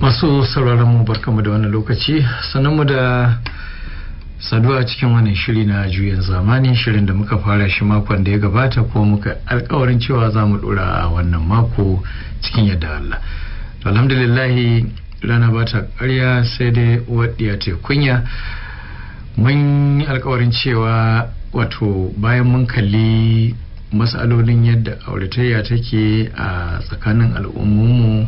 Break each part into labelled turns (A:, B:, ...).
A: Masu sauraron mu, barkamu da wannan lokaci, sannan mu da saduwa cikin wannan shiri na Juyin Zamani, shirin da muka fara shi makon da ya gabata ko muka alkawarin cewa za mu dora a wannan mako cikin yadda Allah. To, alhamdulillahi, rana ba ta karya sai dai waɗiya ta kunya. Mun yi alkawarin cewa, wato bayan mun kalli matsalolin yadda auratayya take a tsakanin al'ummunmu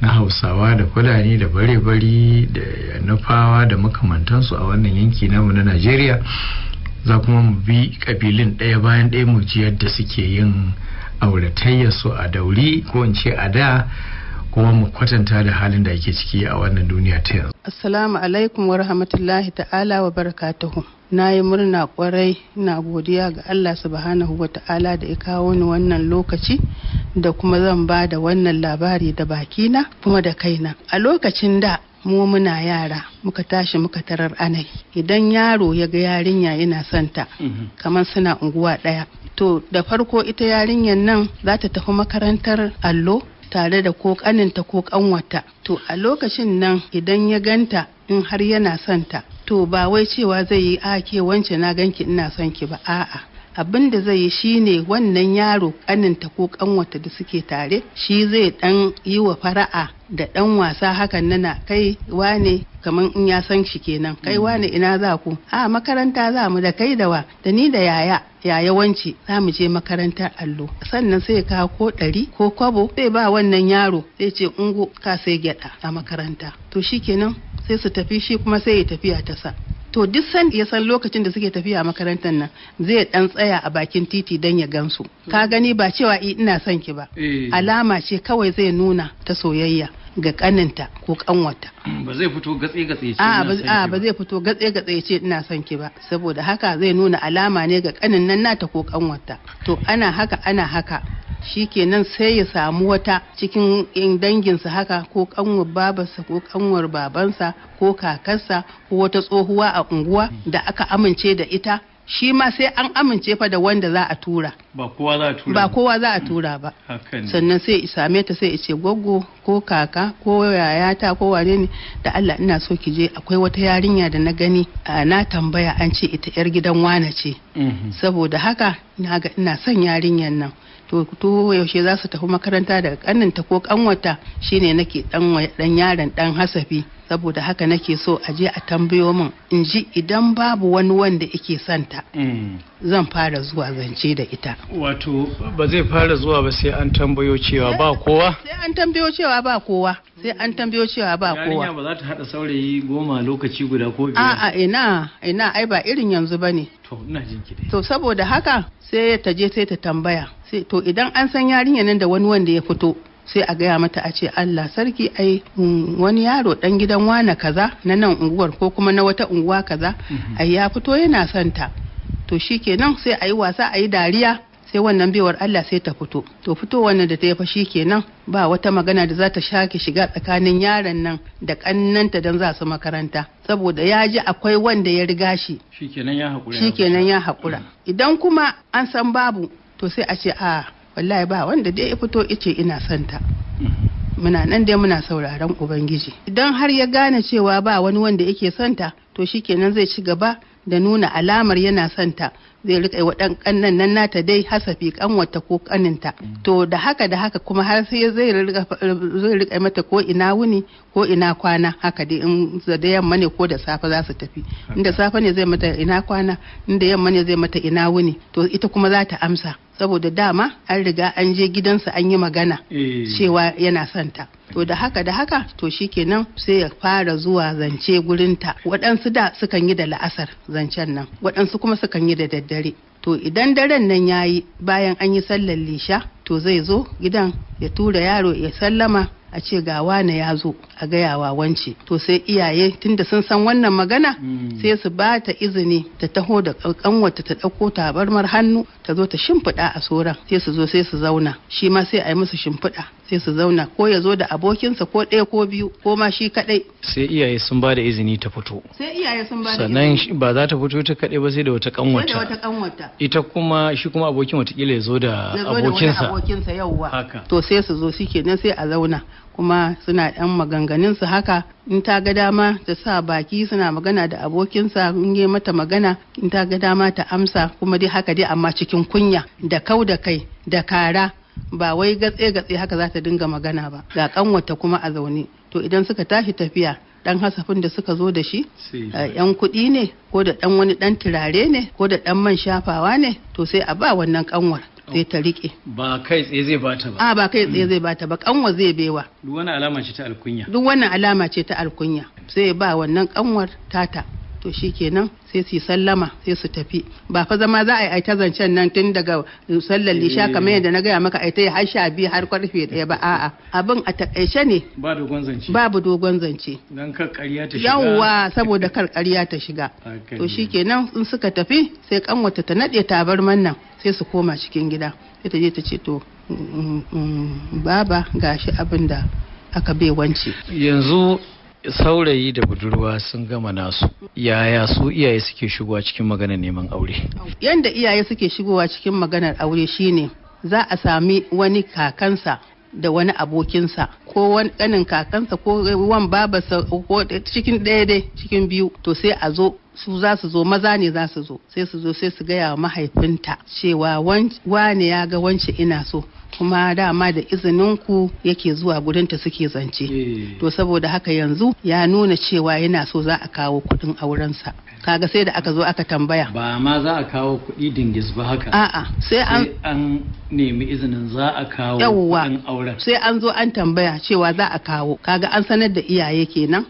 A: na Hausawa da Fulani da Bare-bari da Nufawa da makamantansu a wannan yanki namu na Najeriya, za kuma mu bi kabilun ɗaya bayan ɗaya mu ji yadda suke yin auratayya su a dauri, ko in ce a da, kuma mu kwatanta da halin da ake ciki a wannan duniya ta yanzu.
B: Assalamu alaikum wa rahmatullahi ta'ala wa barakatuhu. Na yi murna kwarai, ina godiya ga Allah subhanahu wa ta'ala da ya kawo ni wannan lokaci da kuma zan ba da wannan labari da bakina kuma da kaina. A lokacin da mu muna yara, muka tashi muka tarar anai. Idan yaro ya ga yarinya yana santa, kamar suna unguwa ɗaya. To, da farko ita yarinyar nan za ta tafi makarantar allo tare da ko kaninta ko kanwata. To, a lokacin nan idan ya ganta, in har yana son ta, to ba wai cewa zai yi, "A ke wance, na ganki, ina son ki" ba. A'a, abin da zai yi shine wannan yaro kaninta ko kanwata da suke tare, shi zai dan yi wa fara'a da dan wasa hakan nana, "Kai wane," kaman in ya san shi kenan, "Kai wane, ina za ku?" "A makaranta za mu." "Da kai da wa?" "Da ni da yaya, yaya wance, za mu je makarantar allo." Sannan sai ka ko 100 ko kwabo, sai ba wannan yaro, sai ce, "Ungo, ka sai gyada a makaranta." To shikenan, sai su tafi, shi kuma sai ya tafiya ta sa. To, duk san ya san lokacin da suke tafiya a makarantar nan, zai dan tsaya a bakin titi dan ya gansu. Ka gani, ba cewa "ina son ki" ba, alama ce kawai zai nuna ta soyayya ga kaninta ko kanwata.
C: Ba zai fito gatse gatse ce
B: A ba zai fito gatse gatse ce "ina son ki" ba. Saboda haka zai nuna alama ne ga kanin nan nata ko kanwata. To, ana haka ana haka, shikenan sai ya samu wata cikin danginsa haka, ko kanwar babarsa ko kanwar babansa ko kakarsa ko wata tsohuwa a unguwa da aka amince da ita. Shi ma sai an amince fa da wanda za a tura.
C: Ba kowa za a tura.
B: Ba kowa za a tura ba. Sannan sai ya same ta, sai ya ce, "Gwaggo ko kaka ko yayata ko wane ne, da Allah ina so ki je, akwai wata yarinya da na gani, na tambaya an ce ita yar gidan wane ce. Saboda haka na ga ina son yarinyar nan. To, yaushe za su tafi makaranta daga kaninta ko kanwata? Shine nake dan yaron dan hasafi. Saboda haka nake so a je a tambayo min in ji, idan babu wani wanda yake santa, zan fara zuwa zance da ita."
A: Wato ba zai fara zuwa ba sai an tambayo cewa ba kowa.
B: Sai an tambayo cewa ba kowa, sai an tambayo cewa ba kowa.
C: Yarinya ba za ta hada saurayi 10 lokaci guda ko 5.
B: A'a, ina ina, ai ba irin yanzu bane.
C: To, ina jin ki dai.
B: To, saboda haka sai ta je sai ta tambaya. Sai to, idan an san yarinya nan da wani wanda ya fito, sai a gaya mata, a ce, "Allah sarki, ai wani yaro dan gidan wane kaza na nan unguwar ko kuma na wata unguwa kaza, ai ya fito yana son ta." To shikenan, sai a yi wasa, a yi dariya, sai wannan baiwar Allah sai ta fito. To, fito wannan da ta yi fa, shikenan, ba wata magana da za ta shake shiga tsakanin yaron nan da kannanta dan za su makaranta, saboda ya ji akwai wanda ya riga shi.
C: Shikenan, ya haƙura.
B: Shikenan, ya haƙura. Idan kuma an san babu, to sai a ce, "A wallahi ba wanda dai ya fito ice ina son ta, muna nan dai muna sauraron Ubangiji." Idan har ya gane cewa ba wani wanda yake son ta, to shikenan, zai ci gaba da nuna alamar yana son ta, zai rika wa dan kannan nan nata dai hasafi, kanwata ko kaninta. To, da haka da haka kuma har sai zai rika mata ko ina wuni ko ina kwana haka dai, in da yamma ne ko da safe za su tafi. Inda safe ne zai mata "ina kwana", inda yamma ne zai mata "ina wuni". To, ita kuma za ta amsa, saboda dama an riga an je gidansa an yi magana cewa yana son ta. To, da haka da haka, to shikenan, sai ya fara zuwa zance gurinta. Waɗansu da sukan yi da la'asar zancen nan, waɗansu kuma sukan yi da daddare. To, idan daren nan yayi, bayan an yi sallar lisha, to zai zo gidan, ya tura yaro ya sallama, a ce ga wane ya zo, a gayawa wance. To, sai iyaye, tunda sun san wannan magana, sai su ba ta izini ta taho da kanwata, ta ɗauko tabarmar hannu, ta zo ta shimfiɗa a soran, sai su zo sai su zauna. Shi ma sai a yi musu shimfiɗa, sai su zauna, ko ya zo da abokinsa ko ɗaya ko biyu ko ma shi kaɗai.
A: Sai iyaye sun ba da izini ta fito.
B: Sai iyaye sun ba da
A: Sannan ba za ta fito ta kaɗai ba, sai da wata
B: sai da wata
A: kanwata.
B: Kanwata.
A: Ita kuma, shi kuma abokin watakila ya zo da
B: Ya zo da wani
A: abokinsa.
B: Abokinsa, yauwa.
C: Haka.
B: To, sai su zo, shi kenan sai a zauna. Kuma suna ɗan maganganun su haka, in ta ga dama ta sa baki suna magana da abokinsa, in yi mata magana in ta ga dama ta amsa, kuma dai haka dai, amma cikin kunya da kau da kai da kara, ba wai gatse gatse haka za ta dinga magana ba. Ga kanwata kuma a zaune. To idan suka tashi tafiya, dan hasafin da suka zo da shi, yan kuɗi ne ko da dan wani dan turare ne ko da dan man shafawa ne, to sai a ba wannan kanwar, sai ta rike.
C: Ba kai tsaye zai bata ba?
B: A, ba kai tsaye zai bata ba, kanwar zai baiwa.
C: Duk wani alama ce ta alkunya.
B: Duk wannan alama ce ta alkunya, sai ba wannan kanwar tata. To shikenan sai su yi sallama, sai su tafi. Ba fa zama za a yi ta zancen nan tun daga sallar lisha, kamar yadda na gaya maka, a ta yi har 12 har karfe 1 ba. A'a, abin a takaice ne.
C: Ba dogon zance.
B: Babu dogon zance.
C: Dan kar ƙarya ta shiga.
B: Yawwa, saboda kar ƙarya ta shiga.
C: Haka
B: To
C: ne.
B: shikenan in suka tafi, sai kanwata ta nade tabarman nan, sai su koma cikin gida. Sai ta je ta ce, "To baba, gashi abin da aka bai wance."
A: Yanzu saurayi da budurwa sun gama nasu, yaya su iyaye suke shigowa cikin maganar neman aure?
B: Yanda iyaye suke shigowa cikin maganar aure shine za a sami wani kakansa da wani abokinsa ko wani kanin kakansa ko wan babarsa ko cikin ɗaya dai cikin biyu. To sai a zo, su za su zo, maza ne za su zo, sai su zo sai su gaya wa mahaifinta cewa wane ya ga wance ina so, kuma dama da izininku yake zuwa gurinta suke zance. To saboda haka yanzu ya nuna cewa yana so, za a kawo kuɗin aurensa. Kaga sai da aka zo aka tambaya.
C: Ba ma za a kawo kuɗi dingis ba haka?
B: A'a, sai an
C: sai an nemi izinin za a kawo
B: Yawwa.
C: kuɗin auren.
B: Sai an zo an tambaya cewa za a kawo. Kaga an sanar da iyaye kenan.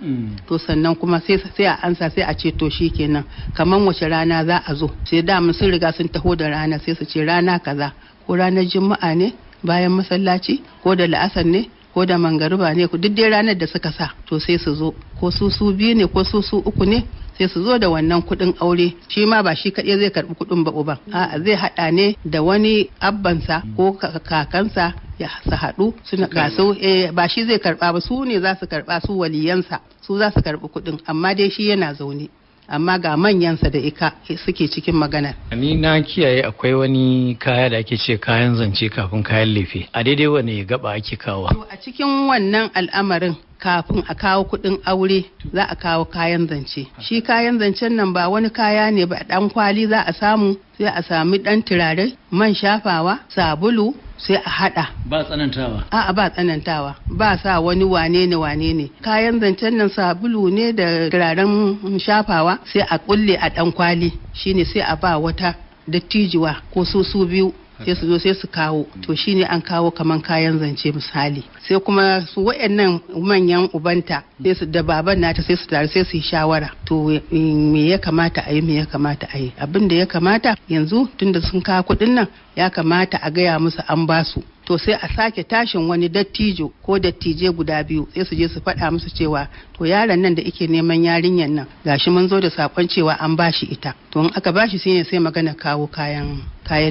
B: To sannan kuma sai a ansa, sai a ce to kenan, kaman wace rana za a zo? Sai da sun riga sun taho da rana, sai su ce rana kaza, ko ranar Juma'a ne bayan masallaci, ko da la'asar ne, ko da mangariba ne, ko duk dai ranar da suka sa. To sai su zo, ko su su biyu ne ko su su uku ne, sai su zo da wannan kuɗin aure. Shi ma ba shi kaɗai zai karɓi kuɗin ba, uban. A'a, zai haɗa ne da wani abbansa ko kakansa, ya su haɗu suna ga su. Ba shi zai karɓa ba, su ne za su karɓa, su waliyansa su za su karɓi kuɗin, amma dai shi yana zaune, amma ga manyansa da ika suke cikin maganar.
A: Ni na kiyaye akwai wani kaya da ake ce kayan zance kafin kayan lefe. A daidai wane gaba ake kawo?
B: To a cikin wannan al'amarin, kafin a kawo kuɗin aure, za a kawo kayan zance. Shi kayan zancen nan ba wani kaya ne ba, ɗan kwali za a samu, sai a sami ɗan turare, man shafawa, sabulu, sai a haɗa.
C: Ba tsanantawa.
B: A'a, ba tsanantawa, ba sa wani wane ne wane ne. Kayan zancen nan sabulu ne da turaren shafawa, sai a kulle a ɗan kwali, shine sai a ba wata dattijuwa ko su su biyu, sai su zo sai su kawo. To shine an kawo kaman kayan zance misali. Sai kuma su wayannan manyan ubanta, sai su da baban nata, sai su taru, sai su yi shawara, to me ya kamata a yi, me ya kamata a yi? Abin da ya kamata yanzu, tunda sun kawo kuɗin nan, ya kamata a gaya musu an basu. To sai a sake tashin wani dattijo ko dattijai guda biyu, sai su je su faɗa musu cewa to yaron nan da ike neman yarinyar nan, gashi mun zo da sakon cewa an bashi ita. To in aka bashi, sai sai magana kawo kayan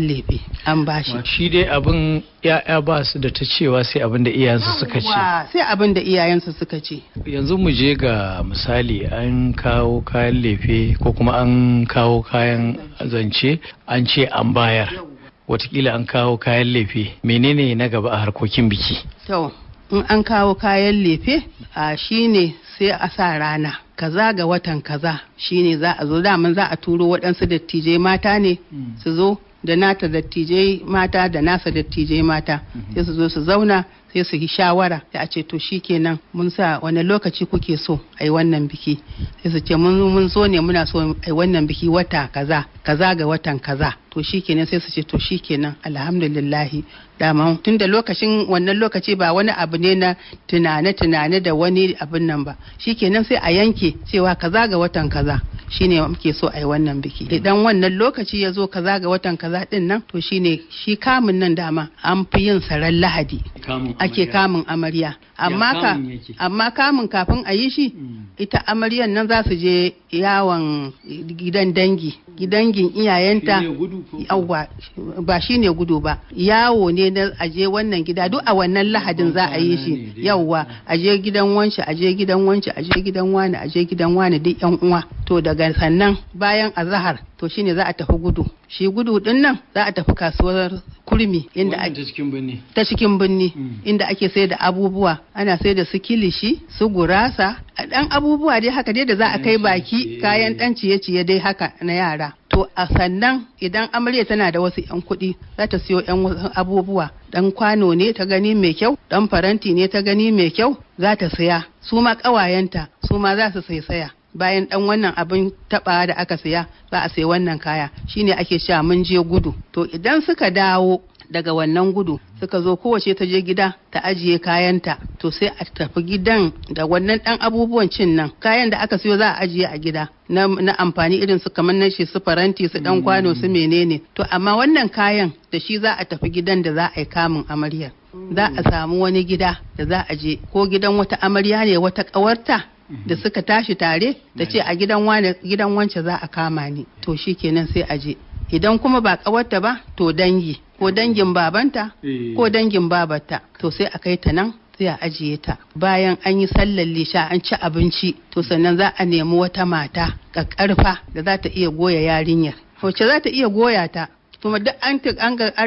B: lefe, an bashi.
A: Shi dai abin ya'ya ba su da ta cewa sai abin da iyayensu suka ce.
B: Yawwa, sai abin da iyayensu suka ce.
A: Yanzu mu je ga misali an kawo kayan lefe ko kuma an kawo kayan zance, an ce an bayar. Watakila an kawo kayan lefe. Menene na gaba a harkokin biki?
B: To, in an kawo kayan lefe, a shine sai a sa rana. Kaza ga watan kaza shine za a zo. Daman za a turo waɗansu dattijai mata ne su zo da nata dattijai mata da nasa dattijai mata, sai su zo su zauna, sai su yi shawara, sai a ce to shikenan, mun sa wani lokaci kuke so a yi wannan biki? Sai su ce mun zo ne muna so a yi wannan biki wata kaza, kaza ga watan kaza. To shikenan, sai su ce to shikenan, alhamdulillahi. Dama tun da lokacin wannan lokaci ba wani abu ne na tunane tunane da wani abin nan ba, shikenan sai a yanke cewa kaza ga watan kaza shine muke so a yi wannan biki. Idan wannan lokaci ya zo, kaza ga watan kaza din nan, to shine shi kamun nan. Dama an fi yin saran Lahadi ake kamun amarya, amma ka amma kamun kafin a yi shi, ita amaryan nan za su je yawon gidan dangi, dangin iyayenta. Yawwa, ba shine gudu ba, yawo ne na aje wannan gida. Duk a wannan Lahadin za a yi shi. Yawwa, aje gidan wance, aje gidan wance, aje gidan wani, aje gidan wani, duk yan uwa. To daga sannan bayan azahar, to shine za a tafi gudu. Shi gudu din nan za a tafi kasuwar Kurmi inda
C: Wannan ta cikin birni.
B: Ta cikin birni, inda ake sai da abubuwa, ana sai da su kilishi, su gurasa, a dan abubuwa dai haka dai da za a kai baki, kayan dan ciye-ciye dai haka na yara. To a sannan idan amarya tana da wasu yan kuɗi, za ta siyo yan wasu abubuwa, dan kwano ne ta gani mai kyau, dan faranti ne ta gani mai kyau, za ta saya. Su ma ƙawayenta su ma za su sai saya. Bayan dan wannan abin taba da aka saya, za a sayi wannan kaya, shine ake cewa mun je gudu. To idan suka dawo daga wannan gudu, suka zo, kowace ta je gida ta ajiye kayanta, to sai a tafi gidan da wannan dan abubuwan cin nan. Kayan da aka siyo za a ajiye a gida na amfani, irin su kamar na shi, su faranti, su dan kwano, su menene. To amma wannan kayan da shi za a tafi gidan da za a yi kamun amaryar. Za a samu wani gida da za a je, ko gidan wata amarya ne, wata ƙawarta da suka tashi tare, ta ce a gidan wane, gidan wance za a kama ni. To shikenan sai a je. Idan kuma ba ƙawarta ba, to dangi, ko dangin babanta ko dangin babarta, to sai a kai ta nan, sai a ajiye ta. Bayan an yi sallar lisha, an ci abinci, to sannan za a nemi wata mata ƙaƙƙarfa da za ta iya goya yarinyar, wacce za ta iya goya ta. Kuma duk an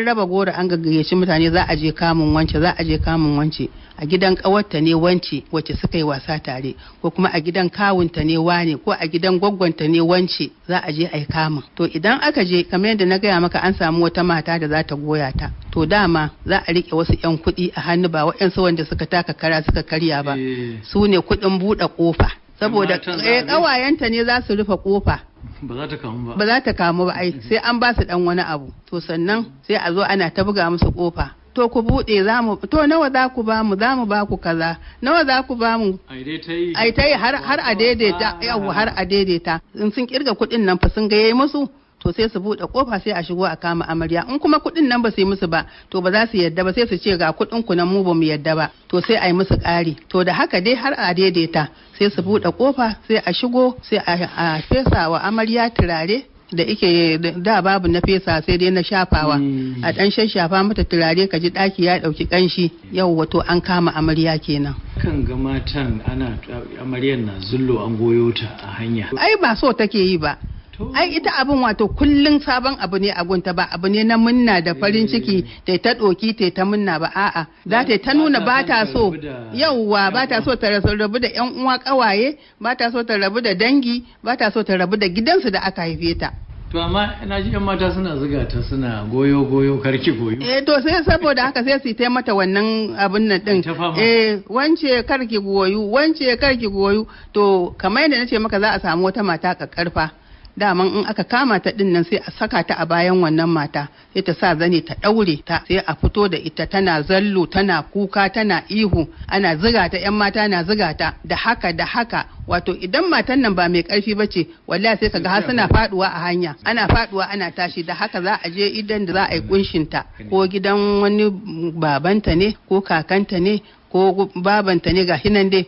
B: raba goro, an gayyaci mutane, za a je kamun wance, za a je kamun wance, a gidan kawarta ne wance wacce suka yi wasa tare, ko kuma a gidan kawunta ne wane, ko a gidan gwaggwanta ne wance, za a je a yi kamun. To idan aka je, kamar yadda na gaya maka, an samu wata mata da za ta goya ta, to dama za a rike wasu yan kuɗi a hannu, ba waɗansu wanda suka taka kara suka karya ba, su ne kuɗin buɗe ƙofa, saboda ƙawayenta ne za su rufe ƙofa.
C: Ba za ta kamu ba.
B: Ba za ta kamu ba, ai sai an ba su dan wani abu. To sannan sai a zo ana ta buga musu kofa, to ku bude, za mu, to nawa za ku ba mu, za mu ba ku kaza, nawa za ku ba mu?
C: Ai dai ta yi.
B: Ai ta yi har a daidaita, yawa, har a daidaita. In sun kirga kuɗin nan fa sun ga yayi musu, to sai su buɗe kofa, sai a shigo a kama amarya. In kuma kuɗin nan ba su yi musu ba, to ba za su yadda ba, sai su ce ga kuɗin ku nan, mu ba mu yadda ba, to sai a yi musu ƙari. To da haka dai har a daidaita, sai su buɗe kofa, sai a shigo, sai a fesa wa amarya turare, da ike da babu na fesa, sai dai na shafawa, a ɗan shashafa mata turare, ka ji ɗaki ya ɗauki ƙanshi. Yau wato an kama amarya kenan.
C: Kan ga matan ana amaryar na zullo, an goyo ta a hanya.
B: Ai ba so take yi ba. Ai ita abin wato kullun sabon abu ne a gunta, ba abu ne na munna da farin ciki ta ta doki ta ta munna ba, a'a, za ta ta nuna ba ta so, yauwa, ba ta so ta rabu da yan uwa kawaye, ba ta so ta rabu da dangi, ba ta so ta rabu da gidansu da aka haife ta.
C: To amma na ji yan mata suna zuga ta, suna goyo goyo, karki goyo.
B: Eh, to sai saboda haka sai su yi mata wannan abun nan din, eh, wance karki goyu, wance karki goyu. To kamar yadda nace maka, za a samu wata mata kakkarfa daman, in aka kama ta din nan, sai a saka ta a bayan wannan mata, sai ta sa zane ta daure ta, sai a fito da ita tana zallo, tana kuka, tana ihu, ana ziga ta, yan mata na ziga ta, da haka da haka. Wato idan matan nan ba mai karfi ba ce, wallahi sai kaga har suna faduwa a hanya, ana faduwa ana tashi. Da haka za a je idan da za a yi kunshin ta, ko gidan wani babanta ne, ko kakanta ne, ko babanta ne, ga nan dai,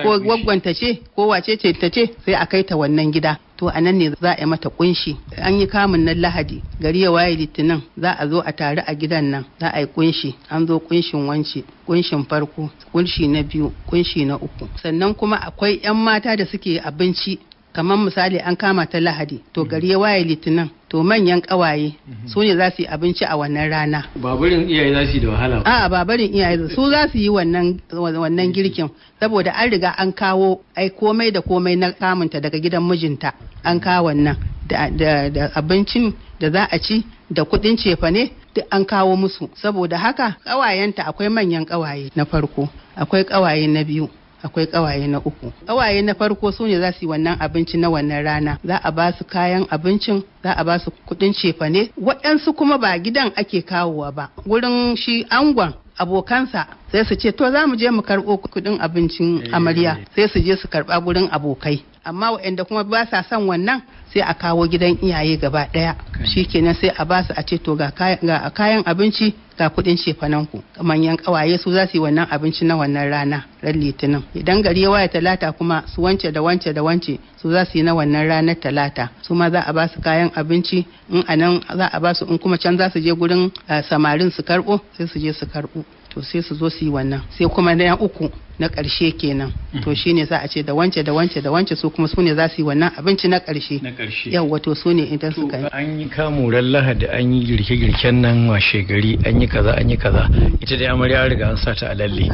B: ko gwaggwanta ce, ko wace ce ta ce, sai a kai ta wannan gida. To a nan ne za a yi mata kunshi. An yi kamun nan Lahadi, gari ya waye Litinin, za a zo a taru a gidan nan, za a yi kunshi. An zo kunshin wance, kunshin farko, kunshi na biyu, kunshi na uku. Sannan kuma akwai yan mata da suke abinci. Kamar misali an kama ta Lahadi, to gari ya waye Litinin, to manyan kawaye su ne za su yi abinci a wannan rana.
C: Babarin iyaye za su yi da wahala.
B: A'a, babarin iyaye, su za su yi wannan girkin, saboda an riga an kawo ai komai da komai na kamunta daga gidan mijinta. An kawo wannan da abincin da za a ci da kuɗin cefane, duk an kawo musu. Saboda haka kawayenta, akwai manyan kawaye na farko, akwai kawaye na biyu, akwai kawaye na uku. Kawaye na farko su ne za su yi wannan abinci na wannan rana. Za a ba su kayan abincin, za a ba su kudin cefane. Waɗansu kuma ba gidan ake kawowa ba, gurin shi angon abokansa sai su ce, to za mu je mu karɓo kudin abincin amarya, sai su je su karɓa gurin abokai. Amma waɗanda kuma ba sa son wannan, sai a kawo gidan iyaye gaba ɗaya, shikenan sai a ba su, a ce to ga kayan abinci, ga kudin cefanen ku. Manyan kawaye su za su yi wannan abinci na wannan rana ran Litinin. Idan gari ya waye Talata kuma, su wance da wance da wance su za su yi na wannan ranar Talata. Su ma za a ba su kayan abinci, in anan za a ba su, in kuma can za su je gurin samarin su karbo, sai su je su karbo. To sai su zo su yi wannan. Sai kuma na uku na ƙarshe kenan, to shine za a ce da wance da wance da wance, su kuma su ne za su yi wannan abinci na ƙarshe.
A: Na ƙarshe.
B: Yawwa, to su ne idan
A: To
B: suka yi.
A: an yi kamuran Lahadi, an yi girke-girken nan, washe gari an yi kaza, an yi kaza, ita dai amarya an riga an sa ta a lalle.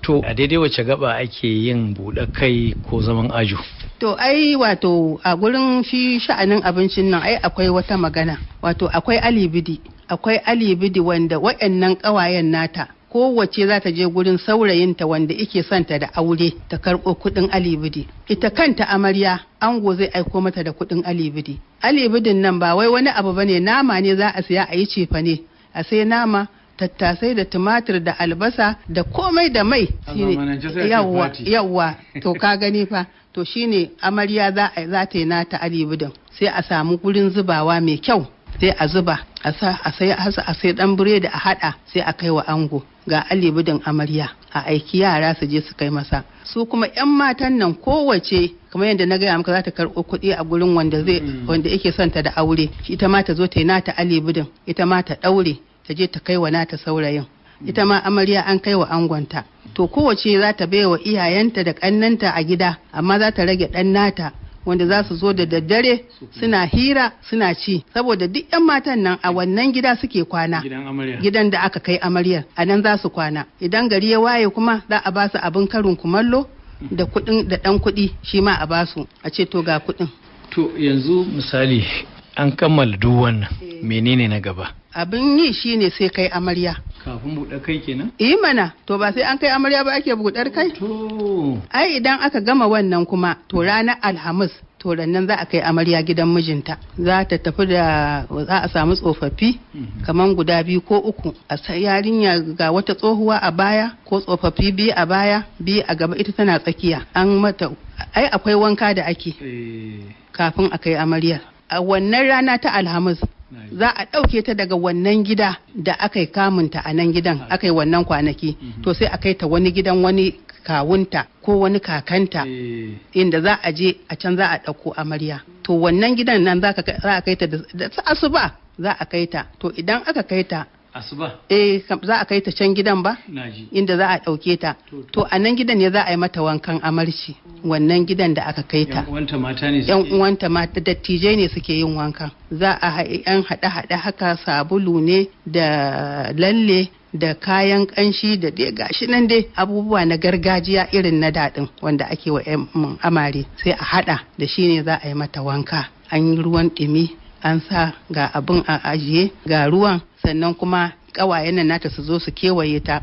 A: To a daidai wace gaba ake yin buɗe kai ko zaman ajo?
B: To ai wato a gurin shi sha'anin abincin nan ai akwai wata magana. Wato akwai alibidi, akwai alibidi wanda waɗannan ƙawayen nata kowace za ta je gurin saurayinta wanda ike santa da aure ta karɓo kuɗin alibidi. Ita kanta amarya, ango zai aiko mata da kuɗin alibidi. Alibidin nan ba wai wani abu bane, nama ne za a siya a yi cefane, a sai nama, tattasai da tumatir da albasa da komai da mai.
A: A
B: Shine-
A: zamanance sai a ce
B: Yawwa,
A: fati.
B: yawwa, to ka gani fa. To shine amarya za ta yi nata alibidin, sai a samu gurin zubawa mai kyau, sai a zuba, a sa a sai a sai dan biredi a hada, sai a kai wa ango, ga alibidin amarya. A aiki yara su je su kai masa. Su kuma yan matan nan, kowace kamar yadda na gaya maka, za ta karɓo kuɗi a gurin wanda zai wanda yake son ta da aure. Ita ma ta zo ta yi nata alibidin, ita ma ta ɗaure, ta je ta kai wa nata saurayin. Ita ma amarya an kai wa angonta. To kowace za ta bai wa iyayenta da kannanta a gida, amma za ta rage ɗan nata wanda za su zo da daddare suna hira suna ci, saboda duk 'yan matan nan a wannan gida suke kwana.
A: Gidan amarya.
B: Gidan da aka kai amaryar, a nan za su kwana. Idan gari ya waye kuma za a ba su abin karin kumallo da kuɗin da ɗan kuɗi, shi ma a ba su, a ce to ga kuɗin.
A: To yanzu misali an kammala duk wannan, menene na gaba?
B: Abin yi shine sai kai amarya.
A: Kafin buɗe kai kenan?
B: Yi mana, to ba sai an kai amarya ba ake buɗar kai?
A: To
B: Ai idan aka gama wannan kuma, to ranar Alhamis, to nan za a kai amarya gidan mijinta. Za ta tafi da, za a samu tsofaffi kaman guda biyu ko uku, a sa yarinya, ga wata tsohuwa a baya, ko tsofaffi biyu a baya, biyu a gaba, ita tana tsakiya. An mata, ai akwai wanka da ake kafin a kai amaryar. A wannan rana ta Alhamis za a ɗauke ta daga wannan gida da aka yi kamunta a nan gidan aka yi wannan kwanaki, to sai a kai ta wani gidan wani kawunta ko wani kakanta, inda za a je a can za a ɗauko amarya. To wannan gidan nan za a kai ta da asuba za a kai ta. To idan aka kai ta
A: Asuba?
B: Eh, za a kai ta can gidan ba
A: Naji.
B: inda za a ɗauke ta. To a nan gidan ne za a yi mata wankan amarci, wannan gidan da aka kai ta.
A: Yan uwanta mata ne
B: Yan
A: suke?
B: uwanta mata dattijai ne suke yin wankan. Za a haɗi yan haɗe-haɗe haka, sabulu ne da lalle da kayan ƙanshi da dai gashi nan dai abubuwa na gargajiya irin na daɗin wanda ake wa 'yan amare, sai a haɗa da shi ne za a yi mata wanka. An yi ruwan ɗumi, an sa ga abin a ajiye, ga ruwan, sannan kuma ƙawayen nan nata su zo su kewaye ta.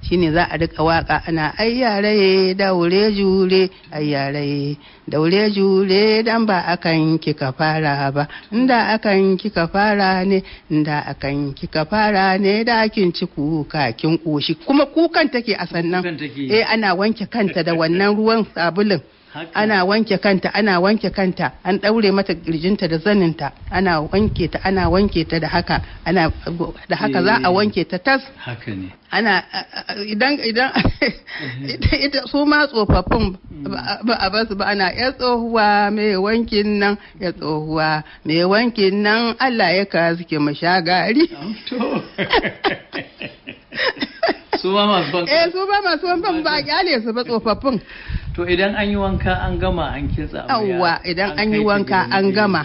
B: Shine za a rika waka ana ai yare daure jure, ai yare daure jure, dan ba akan kika fara ba, inda akan kika fara ne, inda akan kika fara ne, da kin ci kuka kin koshi. Kuma kukan take a sannan.
C: Kukan take.
B: Eh, ana wanke kanta da wannan ruwan sabulin.
C: Haka.
B: Ana wanke kanta, ana wanke kanta, an daure mata kirjinta da zaninta, ana wanke ta, ana wanke ta da haka, ana da haka za a wanke ta tas.
C: Haka ne.
B: Ana idan ita su ma tsofaffin ba a basu ba, ana ya tsohuwa mai wankin nan, ya tsohuwa mai wankin nan, Allah ya ka suke mashagari.
C: To su ma masu ban
B: Eh, su ba masu wankan ba a kyale su ba, tsofaffin.
C: To idan an yi wanka an gama, an kintsa amarya.
B: Yawwa, idan an yi
C: kai ta
B: wanka
C: gidan
B: an
C: miji.
B: gama,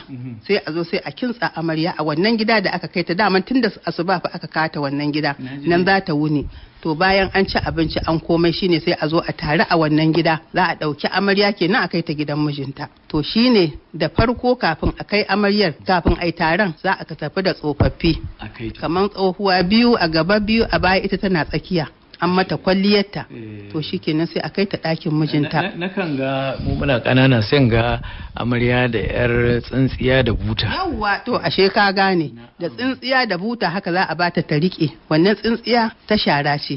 B: sai a zo sai a kintsa amarya a wannan gida da aka kai ta. Daman tun da asuba fa aka kata wannan gida,
C: Na ji.
B: nan za ta wuni. To bayan an ci abinci an komai, shine sai a zo a tare a wannan gida, za a ɗauki amarya kenan a kai ta gidan mijinta. To shine da farko kafin a kai amaryar, kafin a yi taron, za a tafi da tsofaffi
C: A kai ta.
B: kamar tsohuwa biyu a gaba, biyu a baya, ita tana tsakiya, an mata kwalliyarta. To shikenan sai a kai ta ɗakin mijinta.
A: Na kan ga mu muna ƙanana, sai ga amarya da yar tsintsiya da buta.
B: Yawwa, to ashe ka gane, da tsintsiya da buta haka za a bata ta rike. Wannan tsintsiya ta shara ce,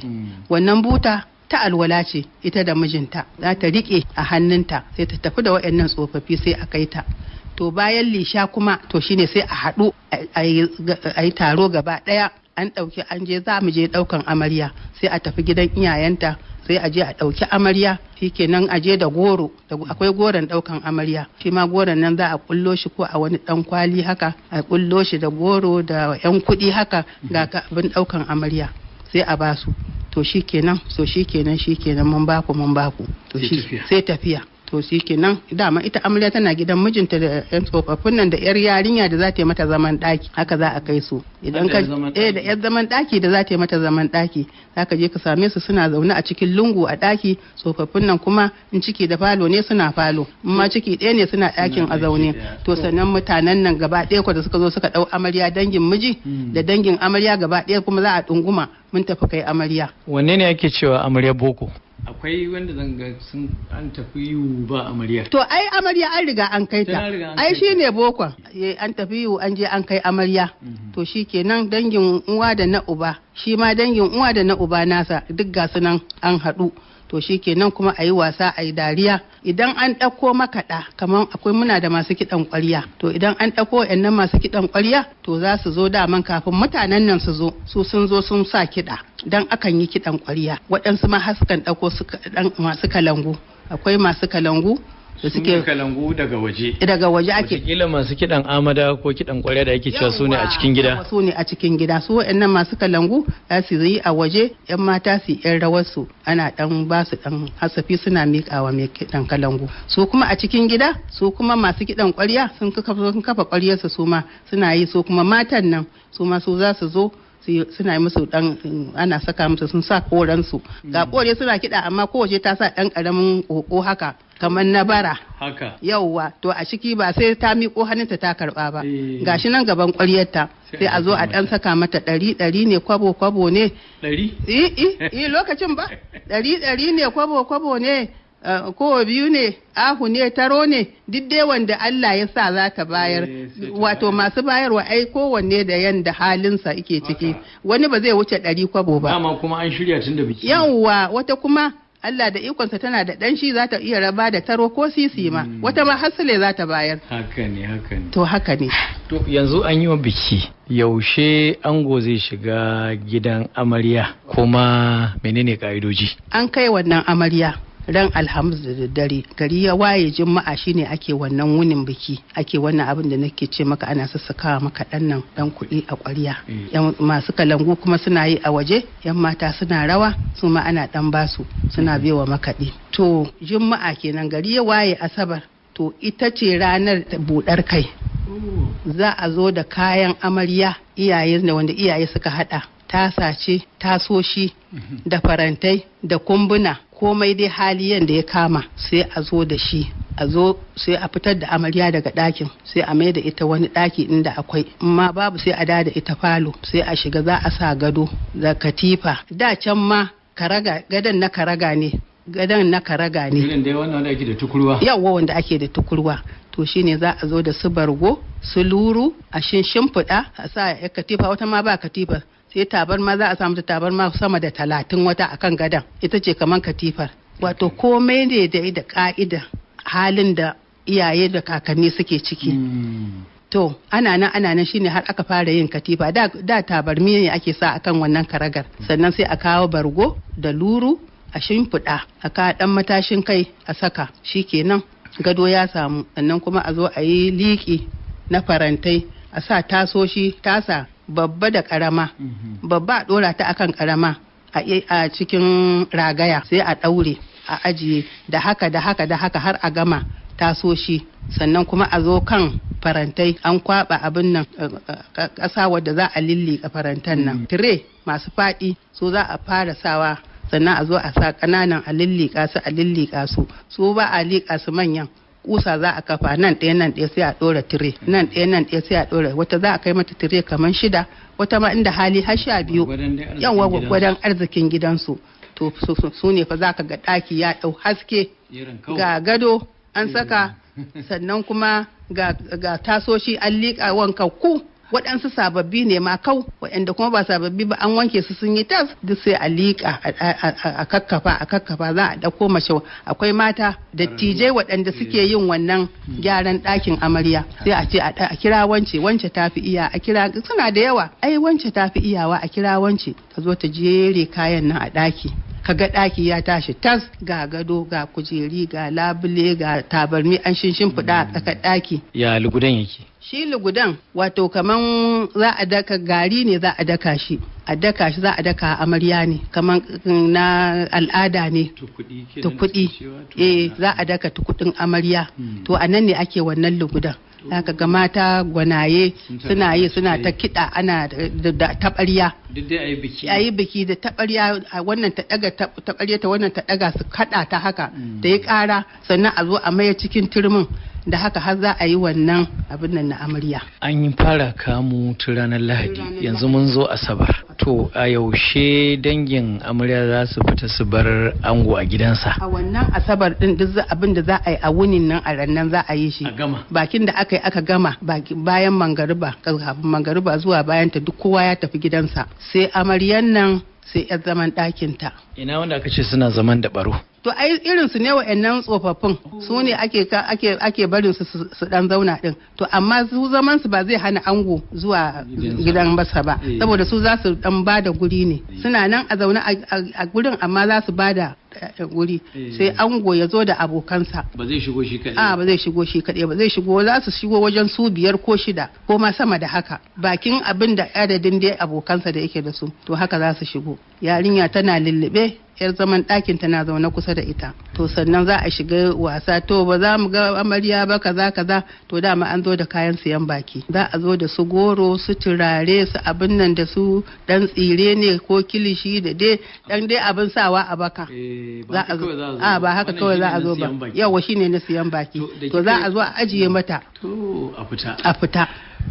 B: wannan buta ta alwala ce, ita da mijinta za ta rike a hannunta, sai ta tafi da waɗannan tsofaffi, sai a kai ta. To bayan lisha kuma, to shine sai a haɗu a yi taro gaba ɗaya, an ɗauki, an je, za mu je ɗaukan amarya, sai a tafi gidan iyayenta, sai a je a ɗauki amarya. Shikenan a je da goro, akwai goron ɗaukan amarya. Shi ma goron nan za a kullo shi ko a wani ɗan kwali haka, a kullo shi da goro da yan kuɗi haka, ga ka abin ɗaukan amarya, sai a basu. To shikenan, so shikenan, shikenan, mun baku, mun baku. To
C: Sai
B: shi
C: tafiya.
B: sai tafiya. To shikenan, dama ita amarya tana gidan mijinta da yan tsofaffin nan da yar yarinya da za ta yi mata zaman daki, haka za a kai su. Idan
C: Har da
B: ka
C: yar zaman
B: eh, da
C: ɗaki.
B: yar zaman daki da za ta yi mata zaman daki, za ka je ka same su suna zaune a cikin lungu a daki. Tsofaffin nan kuma in ciki da falo ne suna falo, in ma ciki ɗaya ne suna ɗakin a
C: ɗaki
B: zaune.
C: ɗaya.
B: To sannan mutanen nan gaba ɗaya ko da suka zo suka ɗau amarya, dangin miji da dangin amarya gaba ɗaya kuma za a ɗunguma mun tafi kai amarya.
A: Wanne ne ake cewa amarya boko?
C: Akwai wanda zan ga sun an tafi yiwu ba amarya.
B: To ai amarya an riga an kai ta.
C: Tana riga an
B: Ai
C: kai ta.
B: shine bokon. An tafi yiwu an je an kai amarya. To shikenan, dangin uwa da na uba, shi ma dangin uwa da na uba nasa duk ga su nan an haɗu. To shikenan kuma a yi wasa, a yi dariya. Idan an ɗauko makaɗa, kamar akwai muna da masu kiɗan ƙwarya. To idan an ɗauko waɗannan masu kiɗan ƙwarya, to za su zo daman kafin mutanen nan su zo, su sun zo sun sa kiɗa. Dan akan yi kiɗan ƙwarya. Waɗansu ma har sukan ɗauko su ɗan masu kalangu. Akwai masu kalangu da
A: Suke
B: suke
A: kalangu daga waje.
B: Daga waje ake.
A: Wataƙila masu kiɗan amada ko kiɗan ƙwarya da ake cewa su ne a cikin gida.
B: Yawwa, su ne a cikin gida. Su waɗannan masu kalangu za su yi a waje, yan mata su yi yan rawarsu, ana dan ba su dan hasafi suna miƙawa mai kiɗan kalangu. Su kuma a cikin gida, su kuma masu kiɗan ƙwarya sun kafa ƙwaryarsu, su ma suna yi. Su kuma matan nan su ma su za su zo suna yi musu dan, ana saka musu, sun sa koransu ga kore suna kiɗa, amma kowace ta sa ɗan ƙaramin ƙoƙo haka kamar na bara.
C: Haka.
B: Yauwa, to a ciki ba sai ta miƙo hannunta ta karɓa ba.
C: Eh.
B: Gashi nan gaban ƙwaryarta,
C: Sai
B: sai
C: a
B: a zo a
C: saka
B: ɗan saka mata ɗari ɗari ne, kwabo kwabo ne.
C: 100?
B: I lokacin ba ɗari ɗari ne, kwabo kwabo ne, kowa biyu ne, ahu ne, taro ne, duk dai wanda Allah ya sa za ta bayar.
C: Eh, sai ta
B: Wato
C: bayar.
B: masu bayarwa ai kowanne da yanda halinsa yake ciki.
C: Haka.
B: Wani ba zai wuce 100 kwabo ba.
C: Dama kuma an shirya tun da biki.
B: Yawwa, wata kuma Allah da ikonsa tana da ɗanshi, za ta iya raba da taro ko sisi ma, wata ma hasile za ta bayar.
C: Haka ne, haka ne.
B: To haka ne.
A: To yanzu an yi wa biki, yaushe ango zai shiga gidan amarya, kuma menene ka'idoji?
B: An kai wannan amarya ran Alhamis da daddare, gari ya waye Juma'a shine ake wannan wunin biki, ake wannan abin da nake ce maka, ana sassakawa maka dan nan dan kuɗi a ƙwarya. Yan masu kalangu kuma suna yi a waje, yan mata suna rawa, su ma ana dan basu suna bewa makaɗi. To Juma'a kenan, gari ya waye Asabar, to ita ce ranar buɗar kai. Za a zo da kayan amarya, iyaye da wanda iyaye suka hada, tasa ce, tasoshi da farantai da kumbuna, komai dai hali yanda ya kama sai a zo da shi. A zo sai a fitar da amarya daga ɗakin, sai a mai da ita wani ɗaki inda akwai, in ma babu sai a da ita falo. Sai a shiga, za a sa gado da katifa. Da can ma karaga, gadon na karaga ne, gadon na karaga ne.
C: Irin dai wannan wanda ake da tukurwa.
B: Yawwa, wanda ake da tukurwa. To shine za a zo da su bargo, su luru, a shimfiɗa, a sa ya katifa, wata ma ba katifa sai tabarma, za a samu ta tabarma sama da 30 wata akan gadon, ita ce kaman katifar. Wato komai ne da ka'ida halin da iyaye da kakanni suke ciki. To ana nan ana nan, shine har aka fara yin katifa. Da tabarmi ne ake sa akan wannan karagar, sannan sai a kawo bargo da luru a shimfiɗa, a kawo ɗan matashin kai a saka, shikenan gado ya samu. Sannan kuma a zo a yi liƙi na farantai, a sa tasoshi, tasa babba da ƙarama, babba a ɗora ta akan ƙarama a cikin ragaya, sai a ɗaure a ajiye, da haka da haka da haka har a gama tasoshi. Sannan kuma a zo kan farantai, an kwaba abin nan, ƙasa wadda za a lillika farantan nan, tire masu faɗi su za a fara sawa, sannan a zo a sa ƙananan a lillika su, a lillika su. Su ba a liƙa su manyan, kusa za a kafa nan ɗaya nan ɗaya, sai a ɗora tire nan ɗaya nan ɗaya, sai a ɗora. Wata za a kai mata tire kamar shida, wata ma inda hali har 12.
C: Gwargwadon dai arzikin
B: Yawa,
C: gidansu.
B: gwargwadon arzikin gidansu. To su ne fa za ka ga ɗaki ya ɗau haske.
C: Irin kawai.
B: Ga gado an saka, sannan kuma ga tasoshi an liƙa wankakku, waɗansu sababbi ne ma kau, waɗanda kuma ba sababbi ba an wanke su sun yi tas, duk sai a liƙa a kakkafa, a kakkafa. Za a ɗauko mace, akwai mata dattijai waɗanda suke yin wannan gyaran ɗakin amarya, sai a ce a kira wance, wance ta fi iya, a kira, suna da yawa ai, wance ta fi iyawa, a kira wance ta zo ta jere kayan nan a ɗaki. Kaga ɗaki ya tashi tas, ga gado, ga kujeri, ga labule, ga tabarmi an shimfiɗa a tsakar ɗaki.
A: Ya lugudan yake?
B: Shi lugudan, wato kaman za a daka gari ne, za a daka shi. A daka shi, za a daka amarya ne, kamar na al'ada ne. Tukudi, eh, za a daka tukudin amarya. To a nan ne ake wannan lugudan. Zaka ga mata gwanaye suna yi, suna ta kiɗa, ana da taɓarya.
C: Duk dai ayi biki.
B: Ayi biki da taɓarya, wannan ta ɗaga taɓarya ta, wannan ta ɗaga, su kaɗa ta haka da ya ƙara, sannan a zo a maye cikin turmin da haka har za a yi wannan abin nan na amarya.
C: An yi fara kamu tun ranar Lahadi, yanzu mun zo Asabar. To a yaushe dangin amarya za su fita su bar ango a gidansa?
B: A wannan Asabar din duk abin da za a yi a wunin nan, a rannan za a yi shi.
C: A gama.
B: Bakin da aka yi aka gama, bayan mangariba, kafin mangariba zuwa bayan ta, duk kowa ya tafi gidansa. Sai amaryan nan, sai 'yar zaman ɗakinta.
C: Ina wanda aka ce suna zaman da baro?
B: To ai irin su ne wa'annan tsofaffin, su ne ake barin su su dan zauna din. To amma su zaman su ba zai hana ango zuwa gidan basa ba, saboda su za su dan bada guri ne. Suna nan a zaune a gurin, amma za su bada guri, sai ango ya zo da abokansa.
C: Ba zai shigo shi kaɗai?
B: A ba zai shigo shi kaɗai ba. Zai shigo, za su shigo wajen su biyar ko shida ko ma sama da haka, bakin abin da adadin dai abokansa da yake da su. To haka za su shigo, yarinya tana lullube, yar zaman ɗakin tana zaune kusa da ita. To sannan za a shiga wasa. To ba za mu ga amarya ba, kaza kaza. To dama an zo da kayan siyan baki, za a zo da su goro, su turare, su abin nan, da su dan tsire ne ko kilishi, da dai dan dai abin sawa a baka. Za a zo, a ba haka kawai za a zo ba. Yawa, shine na siyan baki. To za a zo a ajiye mata.
C: To a fita.
B: A fita.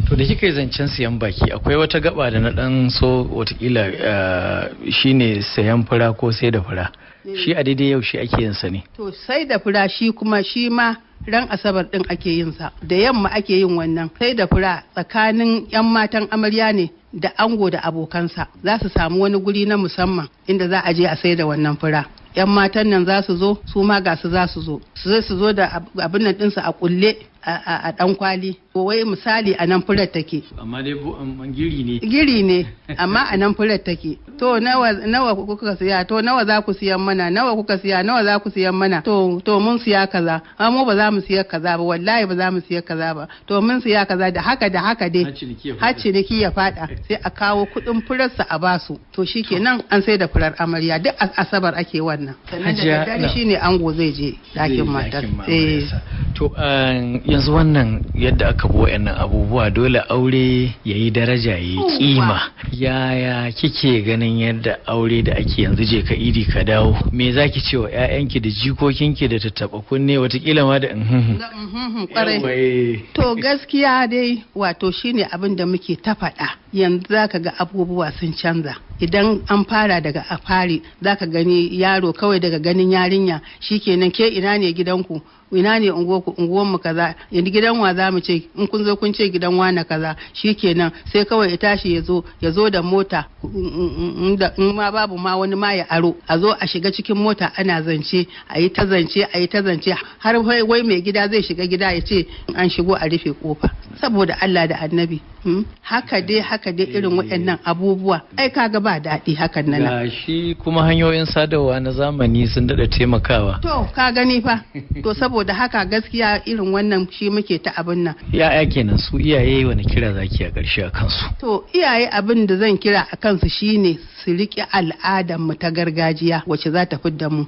C: To da kika yi zancen siyan baki, akwai wata gaba da na dan so watakila, shine sayan fura ko sai da fura. Shi a daidai yau shi ake yin sa ne?
B: To sai da fura shi kuma, shi ma ran Asabar din ake yin sa, da yamma ake yin wannan sai da fura. Tsakanin yan matan amarya ne da ango da abokansa, za su samu wani guri na musamman inda za a je a sai da wannan fura. Yan matan nan za su zo, su ma ga su za su zo, su zo da abin nan ɗinsu a kulle a dan kwali. Wai misali a nan furar take.
C: Amma dai giri ne.
B: Giri ne, amma a nan furar take. To nawa nawa kuka siya? To nawa za ku siyan mana? Nawa kuka siya? Nawa za ku siyan mana? To mun siya kaza. Amma ba za mu siya kaza ba, wallahi ba za mu siya kaza ba. To mun siya kaza, da haka da haka dai har ciniki ya fada, sai a kawo kuɗin furarsa a basu. To shikenan, an sai da furar amarya. Duk Asabar ake wannan. Sannan da daddare shine ango zai je ɗakin matar.
C: To yanzu wannan yadda aka bi wa'annan abubuwa, dole aure ya yi daraja, ya yi kima. Yaya kike ganin yadda aure da ake yanzu, je ka idi ka dawo? Me za ki ce wa 'ya'yanki da jikokinki da tattaɓa kunne, watakila ma da
B: Kwarai. To gaskiya dai, wato shine abin da muke ta faɗa, yanzu zaka ga abubuwa sun canza. Idan an fara daga a fari, zaka gani yaro kawai daga ganin yarinya shikenan, ke ina ne gidanku, ina ne unguwarku? Unguwanmu kaza. Yanzu gidan wa za mu ce? In kun zo kun ce gidan wane kaza, shikenan sai kawai ya tashi ya zo da mota, in ma babu ma wani ma ya aro, a zo a shiga cikin mota ana zance, a yi ta zance, a yi ta zance, har wai mai gida zai shiga gida ya ce an shigo a rufe kofa. Saboda Allah da Annabi, haka dai haka dai irin waɗannan abubuwa, ai kaga ba daɗi hakan nan.
C: Ga shi kuma hanyoyin sadarwa na zamani sun daɗa taimakawa.
B: To ka gani fa. To saboda haka gaskiya irin wannan shi muke ta abin nan.
C: Ya'ya kenan, su iyaye wani kira zaki a ƙarshe a kansu?
B: To iyaye, abin da zan kira a kansu shine su riƙe al'adar mu ta gargajiya wacce za ta fidda mu.